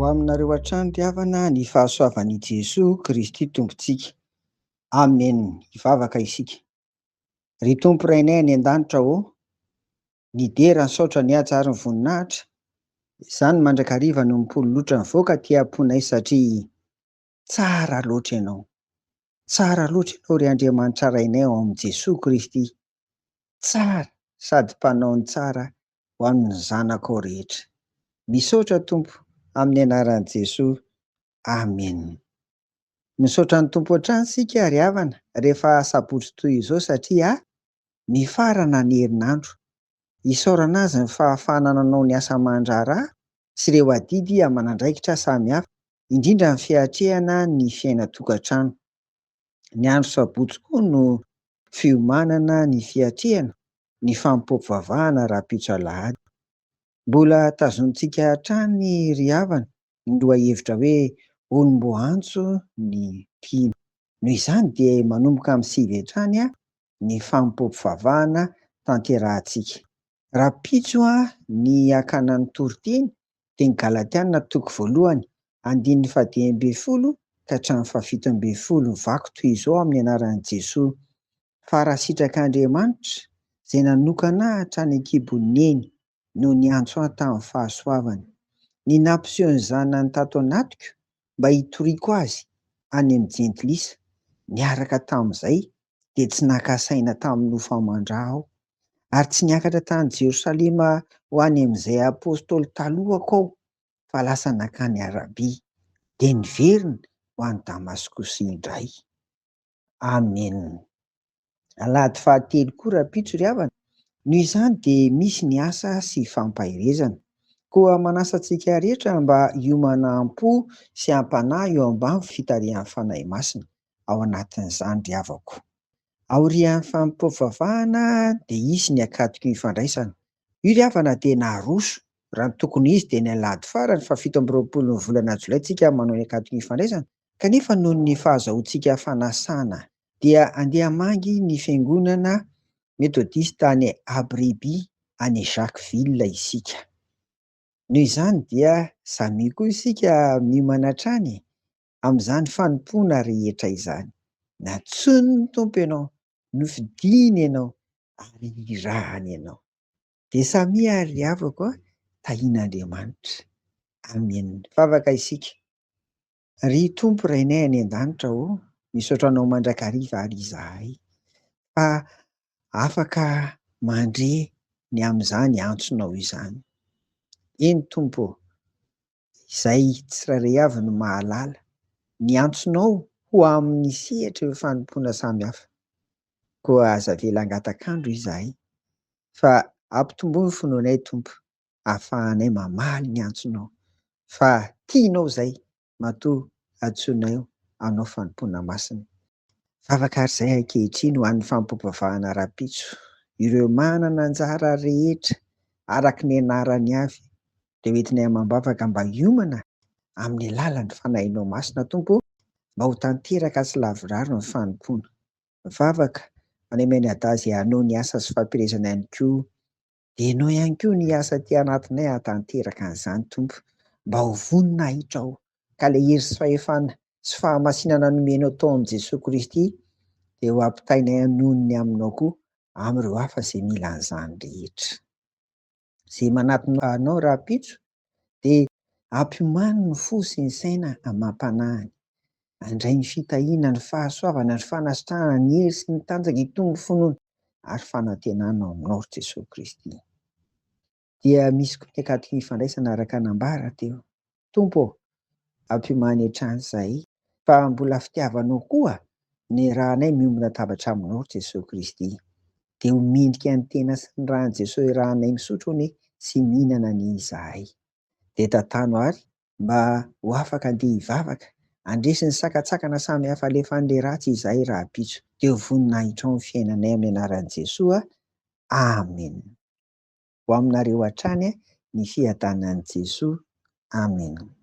aminareo hatrany ry havana ny fahasoavan'i Jesoa Kristy Tompontsika. Amen. Hivavaka isika. Ry Tompo Rainay any an-danitra ô, ny dera, ny saotra, ny haja ary ny voninahitra, izany mandrakariva no mipololotra mivoaka aty am-ponay satria tsara loatra Ianao. Tsara loatra Ianao ry Andriamanitra Rainay ao amin'i Jesoa Kristy. Tsara sady mpanao ny tsara ho an'ny zanakao rehetra. Misaotra Tompo amin'ny anaran'i Jesoa. Amen. Misaotra ny Tompo hatrany isika ry havana rehefa asabotsy toy izao satria mifarana ny herinandro. Isaorana Azy ny fahafahana nanao ny asa aman-draharaha sy ireo adidy aman'andraikitra samihafa, indrindra ny fiatrehana ny fiainan-tokantrano. Ny andro sabotsy koa no fiomanana ny fiatrehana ny fanompoam-pivavahana rahampitso alahady. Mbola tazonintsika hatrany ry havana ny lohahevitra hoe olom-boaantso ny mpino. Noho izany dia manomboka amin'ny 9 hatrany ny fanompoam-pivavahana tanterahantsika. Rahampitso ny hakana ny toriteny dia ny Galatiana toko voalohany andininy faha-15 ka hatramin'ny faha-17 mivaky toy izao amin'ny anaran'i Jesoa, Fa raha sitrak'Andriamanitra, izay nanokana ahy hatrany an-kibon'i Neny, no niantso ahy tamin'ny fahasoavany, ny nampiseho ny Zanany tato anatiko mba hitoriako azy any amin'ny Jentilisa, niaraka tamin'izay dia tsy naka saina tamin'ny nofo aman-dra aho, ary tsy niakatra tany Jerosalema ho any amin'izay apostoly talohako aho, fa lasa nankany Arabia, dia niverina ho any Damaskosy indray. Amen. Alahady fahatelo koa rahampitso ry havana, noho izany dia misy ny asa sy fampaherezana. Koa manasa antsika rehetra mba hiomana am-po sy am-panahy eo ambany fitarihan'ny Fanahy Masina ao anatin'izany ry havako. Aorian'ny fanompoam-pivavahana dia hisy ny akatoky ny fandraisana. Io ry havana dia naroso, raha ny tokony ho izy dia ny alahady farany faha-27 ny volana jolay tsika manao ny akatoky ny fandraisana, kanefa noho ny fahazahoantsika fanasana dia andeha hamangy ny fiangonana metodista any Abreby any Jacquesville isika. Noho izany dia samia koa isika miomana hatrany e, amin'izany fanompoana rehetra izany. Nantsoin'ny Tompo ianao, nofidiny ianao ary nirahany ianao. Dia samia ary ry havako a, tahian'Andriamanitra. Amen. Vavaka isika. Ry Tompo Rainay any an-danitra ô, misaotra Anao mandrakariva ary izahay fa afaka mandre ny amin'izany antsonao izany. Eny Tompo ô, izay tsirairay avy no mahalala ny antsonao ho amin'ny sehatra eo fanompoana samihafa. Koa aza avela hangatak'andro izahay fa ampitomboy ny finoanay Tompo ahafahanay mamaly ny antsonao fa tianao izay matoa antsoinay hanao fanompoana masina. Vavaka ary izay ankehitriny ho an'ny fanompoam-pivavahana rahampitso. Ireo manana anjara rehetra araka ny anarany avy dia ho entinay amam-bavaka mba hiomana amin'ny alalan'ny Fanahinao Masina Tompo ô, mba ho tanteraka sy lavorary ny fanompoana. Vavaka any Mianadahy izay hanao ny asa sy fampielezana ihany koa Dia ianao ihany koa ny hiasa aty anatinay hahatanteraka an'izany Tompo, mba ho voninahitrao, ka ilay hery sy fahefana sy fahamasinana nomenao tao amin'i Jesoa Kristy dia ho ampitainay noho ny aminao koa amin'ireo hafa izay mila an'izany rehetra. Izay manatona anao rahampitso dia ampiomano ny fo sy ny saina amam-panahiny. Handray ny fitahiana, ny fahasoavana, ny fanasitranana, ny hery sy ny tanjaka hitombo finoana ary fanantenana ao aminao ry Jesoa Kristy. Dia misy koa ny akatoky ny fandraisana araka nambara teo. Tompo ô, ampiomany hatrany izahay fa mbola fitiavanao koa ny rahanay miombona tabatra aminao ry Jesoa Kristy. Dia ho mendrika ny tena sy ny ran'i Jesoa irahanay misotro anie sy mihinana anie izahay. Dia tantano ary mba ho afaka andeha hivavaka, handresy ny sakantsakana samy hafa alefan'ilay ratsy izahay rahampitso. Dia ho voninahitrao ny fiainanay amin'ny anaran'i Jesoa. Amen. Ho aminareo hatrany ny fiadanan'i Jesoa. Amen.